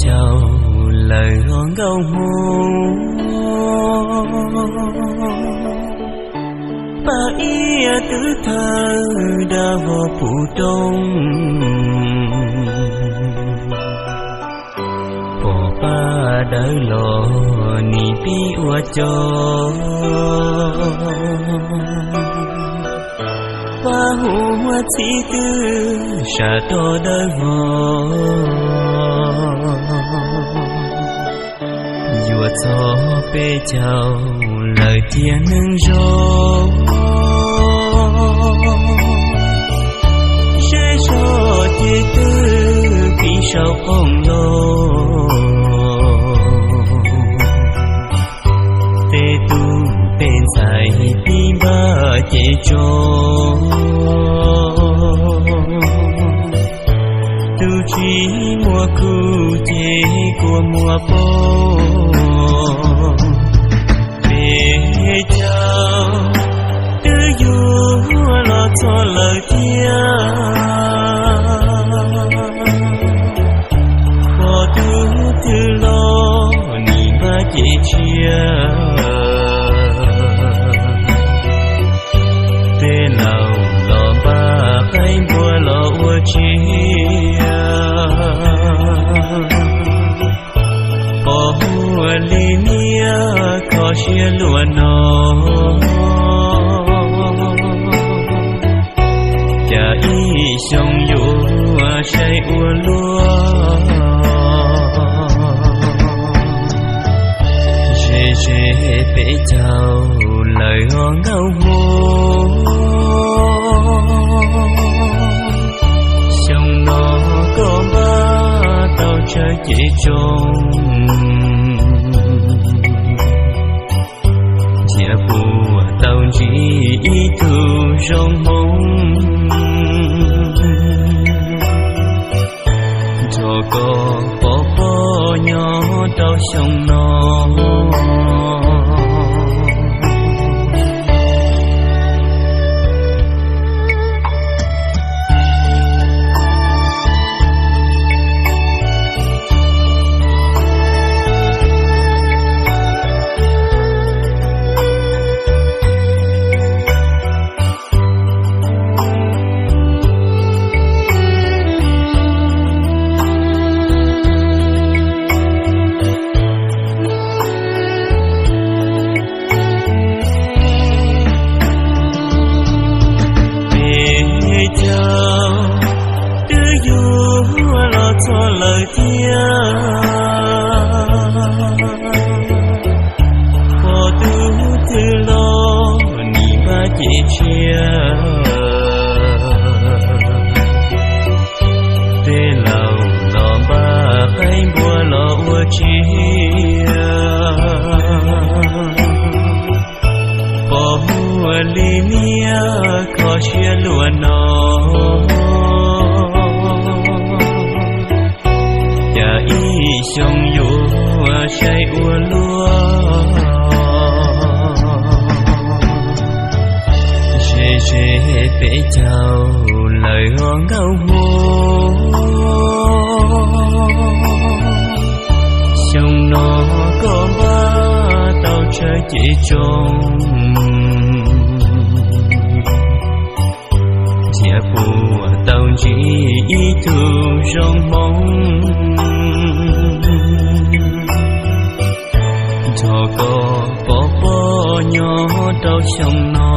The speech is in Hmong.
caug lawm ho nkauj hmoob, paj iab twb thawj dab vog puv roob. Pom paj dawb los nim pib ua cov, paj huv huab txhib twb sam roj dawb vog. Yuav txog peb caug lawm tiag neeg zoo, zej zog ces twb pib sau qoob loo. Tej tub tej ntxhais pib npaj ces tsoo, tus tsis muaj khub ces kuj muaj poob. Peb caug twb yuav los txog lawm thiab, pom tus twg los nim npaj ces tshiab. Tej laus los npaj qaib npua los ua tsiaj, pom muaj li niam kho siab luag no, cas ib xyoo yuav saib ua luaj. Ze ze peb caug lawm ho nkauj hmoob, xyoo no koj npaj tau tsawg ces tsoo, ntxhiab puas tau ntsib ib tug zoo hmoob, nrog koj pov pob nyob rau xyoo no. Peb caug twb yuav los txog lawm thiab, pom tus twg los nim npaj ces tshiab. Tej laus los npaj qaib npua los ua tsiaj, pom muaj li niam kho siab luag no, cas ib xyoo yuav saib ua luaj. Ze ze peb caug lawm ho nkauj hmoob, xyoo no koj npaj tau tsawg ces tsoo, ntxhiab puas tau ntsib ib tug zoo hmoob, nrog koj pov pob nyob rau xyoo no.